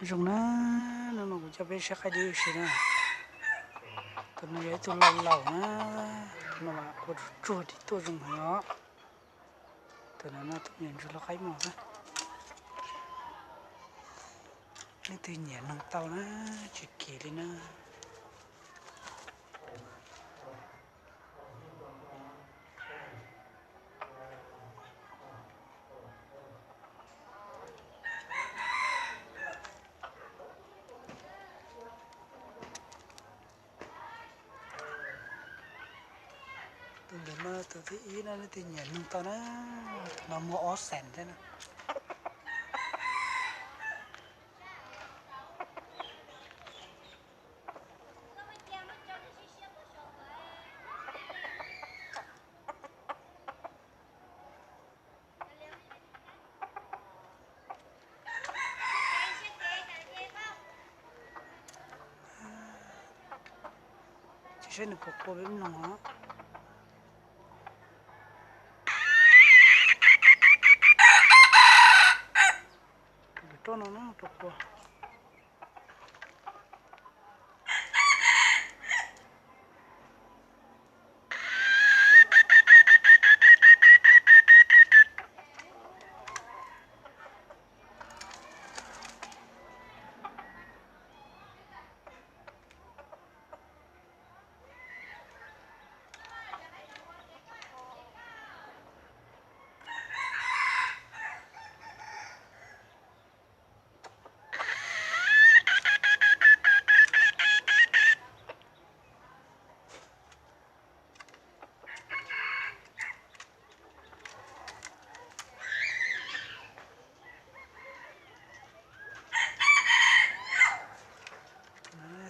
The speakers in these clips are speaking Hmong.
Zoo na, hnub no kuv coj peb saib qaib dib ua si na. Tus no yog ib tug laus laus na, tus no mas ua tsuag tsuag dim tuaj zoo heev os. Tus no no tus me nyuam ntsuag lau qaib mos xwb. Leej twg nyiam noog tau na, tsis kim li na. Tus ntawm no tus thib ib no leej twg nyiam noog tau na, tus no muag ob xees thiab na. Ces saib nws puas qua peb mloog os. Tus roj no na rau qua.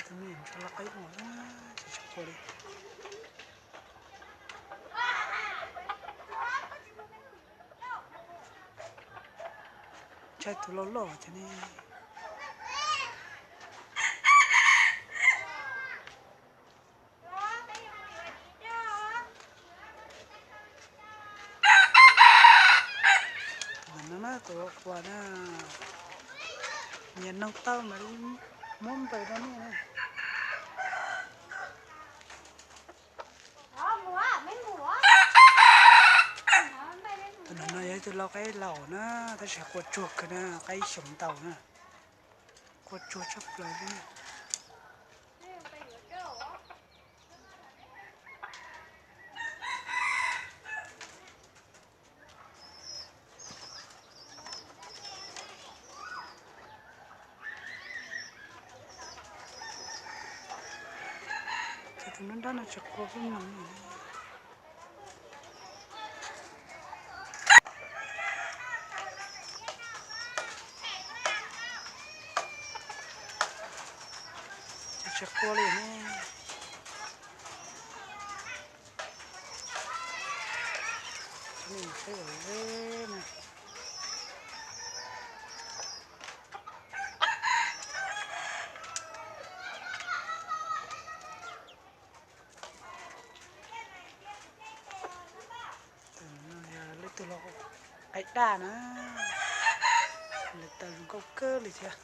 Tus me nyuam ntsuag lau qaib mos, tsis tshua qua li. Ntshai tus loj loj cov ne. Tus no na, tus ua qua na, nyias noog tau mas li muab npaws rau nej na. Tus no no yog ib tug lau qaib laus na, tab sis qua tsuag kawg na, qaib xyoo ntau na, qua tsuag tshaj plaws li. Ces tus nruab nrab no tsis qua peb mloog li. Ces tsis qua li ne. Saib zeb na. Tus no yog leej twg los qaib daj na, lawv taws zoo nkauj kawg li thiab.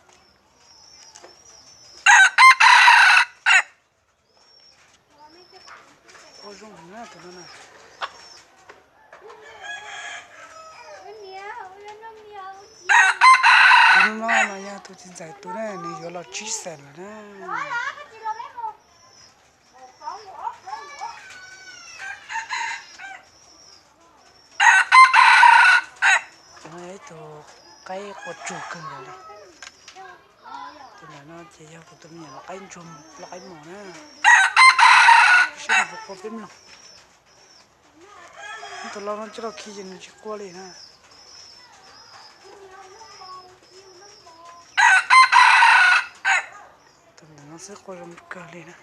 Ua zoo heev na tus no na. Tus no no mas yog tus txiv ntxawm tus na, nws yuav los tsib xees lawm na. Tus no yog ib tug qaib qua tsuag kawg nkaus li. Tus ntawm no ces yog kuv tus me nyuam lau qaib ntsuag, lau qaib mos na. Saib nws puas qua peb mloog. Tus laus no coj los khi ces nws tsis qua li na. Tus ntawm no xwb qua zoo kawg li na.